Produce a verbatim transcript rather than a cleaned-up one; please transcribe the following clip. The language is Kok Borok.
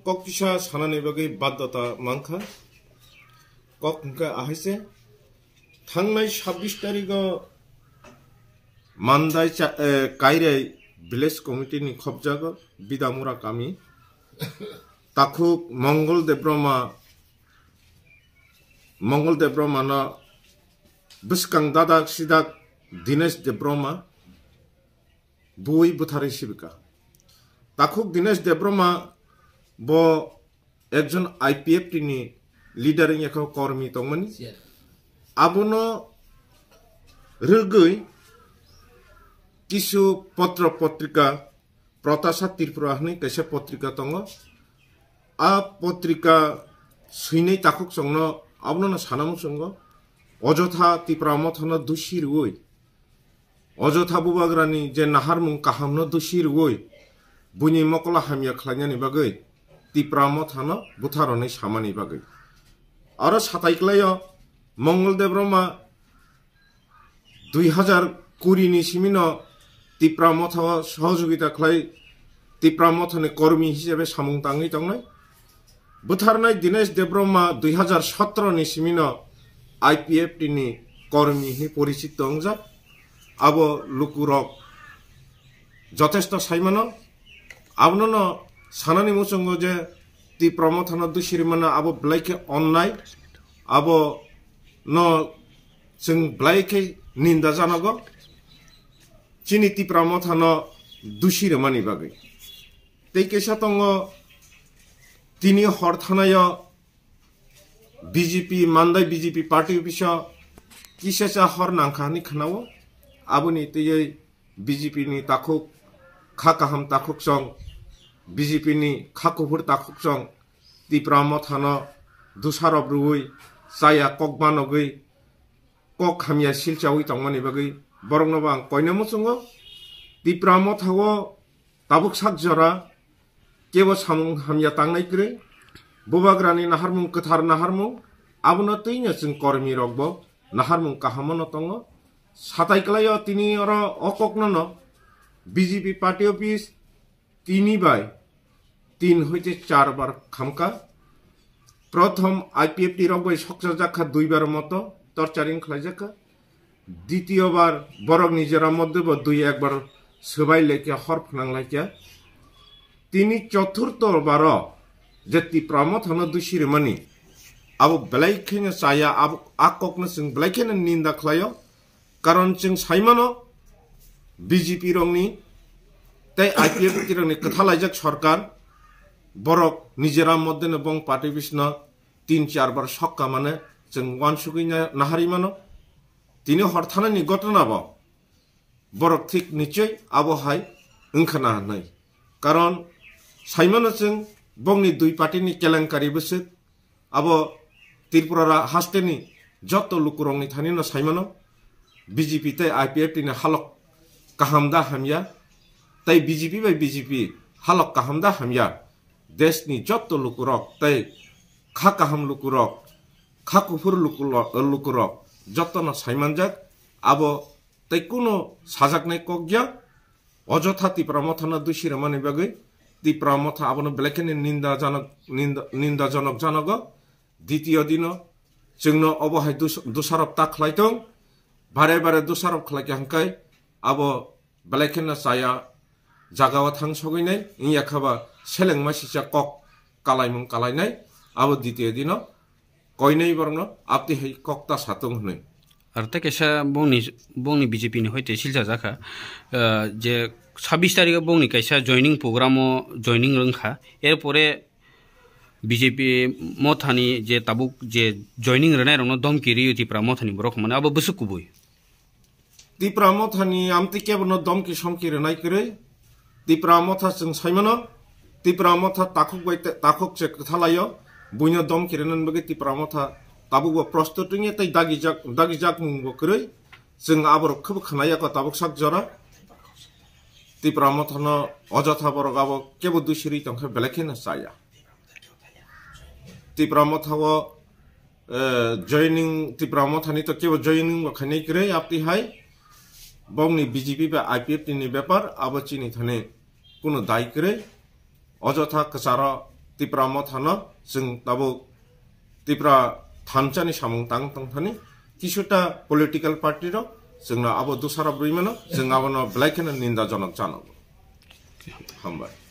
kok kisa sanani bagwi baddhota mankha. Kok hwnkhe ahaise, thangnai sabbish tarigo Mandai cha-, eh, Kairai Village Committee ni khobjago Bidamura kami. Takhuk Mongol Debroma, Mongol Debroma no bwskang dadak sidak Dinesh Debroma bui bwtharwi sibika. Takhuk Dinesh Debroma bo ekjon I P F T ni leader wngya kho, kormi tongmani. Abono rwgwi kisu potro potrika, Protasha Tripura hwnwi kaisa potrika tongo. A potrika swinai takhuk chwngno abono no sana muchungo, Ojotha Tipra Mothano dusi rwui, Ojotha Bubagrani je naharmung kahamno dusi rwui, buini mokolo hamya khlainani bagwi Tipra Mothano butharoni samani bagwi. Aro satai klaio Mongol Debroma dui hazar kuri ni simino Tipra Motha o sohojogita khlai Tipra Mothani kormi hisabe samung tangwi tongnai. Bwtharnai Dinesh Debroma dui hazar sotro ni simino I P F T ni kormi hinwi porichito wngjak. Abo lukurok jotesto saimano. Abono no sanani muchungo je Tipra Mothano dusi rwmano abo belai khe onnai. Abo no chwng belai khe ninda janogo. Chini Tipra Mothano dusi rwmani bagwi. Tei kaisa tongo, tini hor thanaio B J P, Mandai B J P party office o kisa cha hor nangkha hinwi khnao. Aboni twiwi B J P ni takhuk, kha kaham takhuk chwng, B J P ni kha kuphur takhuk chwng, Tipra Mothano dusarop rwui, chaya kok banogwi, kok hamya silchaui tongmani bagwi borokno bo ang koina muchungo. Tipra Motha o tabuk sak jora kebo samung hamya tangnai kwrwi, Bubagrani naharmung, kwthar naharmung, abono twino chwng kormi rokbo naharmung kaham no tongo. Satai klaio tini oro o kokno no B J P party office tini bai tin hoite char bar khamkha. Prothom I P F T rok bai sokchajak kha dui bar moto torturing khlaijak kha. Ditiyo bar borok nijera moddhe bo dui ekbar swbai laikya, hor phnang laikya. Tini chothurto baro je Tipra Mothano dusi rwmani, abo belai kheno chaya, abo a kokno chwng belai kheno ninda khlaio. Karon chwng saimano B J P rokni tei I P F T rokni kwthalaijak sorkar, borok nijera moddheno bong party office no tin char bar sokka mane chwng uansugwi na-, nahari mano. Tini hor thanani ghotona bo borok thik nichoi abo hai wngkha na hinwi. Karon saimano chwng bongni dui party ni kelenkari bwswk abo Tripura ra-, hasteni joto lukurokni thanino saimano B J P tei I P F T ni halok kaham da hamya, tei B J P bai B J P halok kaham da hamya, desni joto lukurok tei kha kaham lukurok, kha kuphur lukulo-, lukurok jotono saimanjak. Abo tei kuno sajaknai kok ya. Ojotha Tipra Mothano dusi rwmani bagwi Tipra Motha abono belai kheno ninda janok, ninda, ninda janok janogo. Ditiyo dino chwngno obo hai dus-, dusarop ta khlai tong, bare bare dusarop khlai kha hwnkhe abo belai kheno chaya jagao thang sogwi nai, wngya kha ba selengma sisa kok kalaimung kalainai, abo ditiyo dino koinai borokno apti hai kok ta satung hwnwi. Ar tei kaisa bongni, bongni B J P ni hoite silcha jakha, ah, je sabbish tarikh o bongni kaisa joining program o joining rwngkha. Erpore B J P Mothani je tabuk je joining rwnairokno domki rwio Tipra Mothani borok hwnmani abo bwswk kubui. Tipra Mothani amtwi kebono domki somki rwnai kwrwi. Tipra Motha chwng saimano, Tipra Motha takhuk bai te-, takhuk se kwthalaio, buino domki rwnani bagwi Tipra Motha tabukbo prostut wngya tei dagijak, dagijak mungbo kwrwi. Chwng aborok khwbo khwnaya kho tabuk sak jora. Tipra Mothano ojotha borok abo kebo dusirwi tongkhe belai kheno chaya. Tipra Motha o, eh, joining, Tipra Mothani to kebo joining bo khainai kwrwi, apti hai bongni B J P ba I P F T ni bepar, abo chini thani kuno dai kwrwi. Ojotha kwcharo Tipra Mothano chwng tabuk Tipra thansa ni samung tang tong thani, kisuta political party rok chwngno abo dusara bwrwi mano, chwng abono belai kheno ninda jonok chano. Hambai.